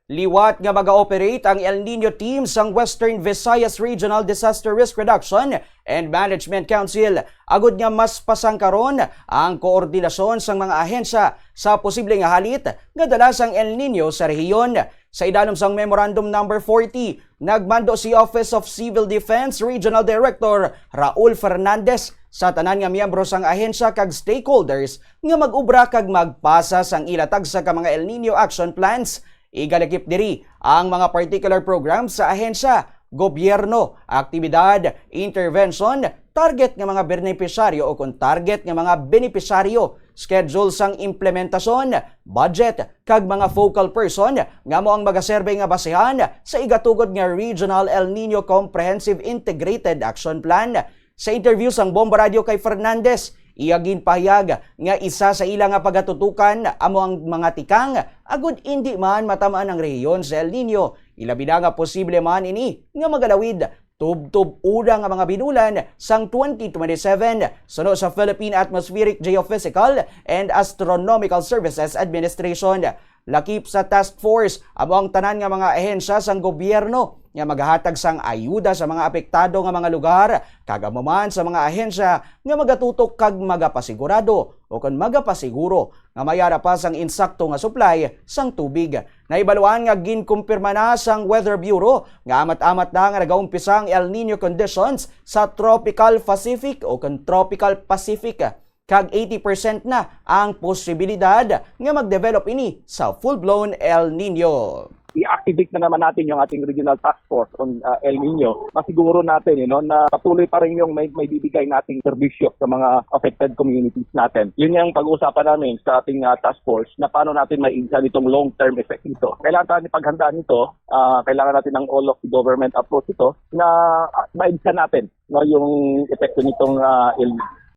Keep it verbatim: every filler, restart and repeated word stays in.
Liwat nga mag-ooperate ang El Nino team sang Western Visayas Regional Disaster Risk Reduction and Management Council, agud nga mas pasangkaron ang koordinasyon sang mga ahensya sa posible nga halit nga dala sang El Nino sa rehiyon. Sa idalom sang Memorandum Number forty, nagmando si Office of Civil Defense Regional Director Raul Fernandez sa tanan nga miyembro sang ahensya kag stakeholders nga mag-ubra kag magpasa sang ila tagsa ka mga El Nino action plans. Igalakip diri ang mga particular programs sa ahensya, gobyerno, aktibidad, intervention, target nga mga benepisyaryo o kon target nga mga benepisyaryo, schedule sang implementasyon, budget, kag mga focal person nga amo ang magaserbe nga basehan sa igatugod nga Regional El Nino Comprehensive Integrated Action Plan. Sa interview sang Bombo Radio kay Fernandez, iya ginpahayag nga isa sa ila nga pagatutukan amo ang mga tikang agud indi man matamaan ang rehiyon sa El Nino, ilabi na nga posible man ini nga magalawid tubtob una nga mga binulan sang twenty twenty-seven suno sa Philippine Atmospheric Geophysical and Astronomical Services Administration. Lakip sa task force amo ang tanan nga mga ahensya sang gobyerno nga magahatag sang ayuda sa mga apektado nga mga lugar, kag amo man sa mga ahensya nga magatutok kag magapasigurado o kon magapasiguro nga may ara pa sang insakto nga supply sang tubig. Nahibaluan nga ginkumpirma na sang Weather Bureau nga amat-amat na nga nagaumpisa ang El Nino conditions sa Tropical Pacific o kon Tropical Pacific, kag eighty percent na ang posibilidad nga mag-develop ini sa full-blown El Nino. I-activate na naman natin yung ating regional task force on uh, El Nino. Masiguro natin you know, na patuloy pa rin yung may, may bibigay nating serbisyo sa mga affected communities natin. Yun yung pag-uusapan namin sa ating uh, task force na paano natin maiinsan itong long-term effect nito. Kailangan tayo paghandaan nito, uh, kailangan natin ng all of the government approach ito na uh, maibsan natin no, yung epekto nitong uh, El Nino.